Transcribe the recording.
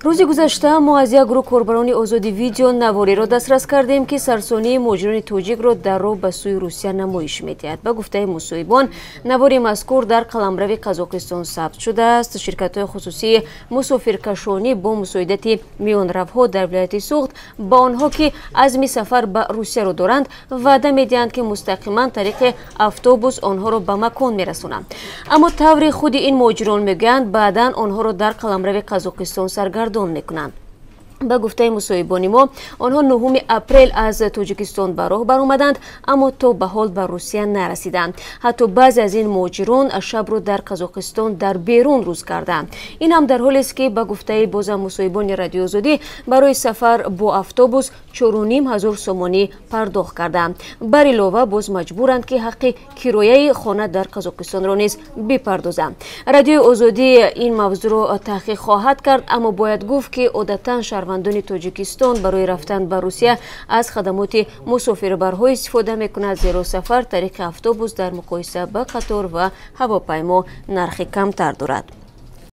Рӯзи гузашта мо аз як гурӯҳ корбарони озоди видео навориро дастрас кардем, ки сарсонии муҳоҷирони тоҷикро дар роҳ ба сӯи Русия намоиш медиҳад. Ба гуфтаи мусоҳибон, навори мазкур дар қаламрави Қазоқистон сабт шудааст. Ширкатҳои хусусии мусофиркашонӣ бо мусоидати миёнравҳо дар вилояти Суғд ба онҳо, ки азми сафар ба Русияро доранд, ваъда медиҳанд, ки мустақиман тариқи автобус онҳоро ба макон мерасонанд. Аммо таври худи ин муҳоҷирон мегӯянд, баъдан онҳоро дар қаламрави Қазоқистон саргардон мекунанд. Ба гуфтаи мусоҳибони мо, онҳо 9 апрел аз Тоҷикистон ба роҳ баромаданд, аммо то ба ҳол ба Русия нарасиданд. Ҳатто баъзе аз ин муҳоҷирон шабро дар Қазоқистон дар берун рӯз карданд. Ин ҳам дар ҳолест, ки ба гуфтаи бозам мусоҳибони Радиои Озодӣ, барои сафар бо автобус 4500 сомонӣ пардохт карданд. Бар илова, боз маҷбуранд, ки ҳаққи кирояи хона дар Қазоқистонро низ бипардозанд. Радиои Озодӣ ин мавзӯъро таҳқиқ хоҳад кард, аммо бояд гуфт, ки одатан шаҳрвандони Тоҷикистон барои рафтан ба Русия аз хадамоти мусофирбарҳо истифода мекунад, зеро сафар тариқи автобус дар муқоиса ба қатор ва ҳавопаймо нархи камтар дорад.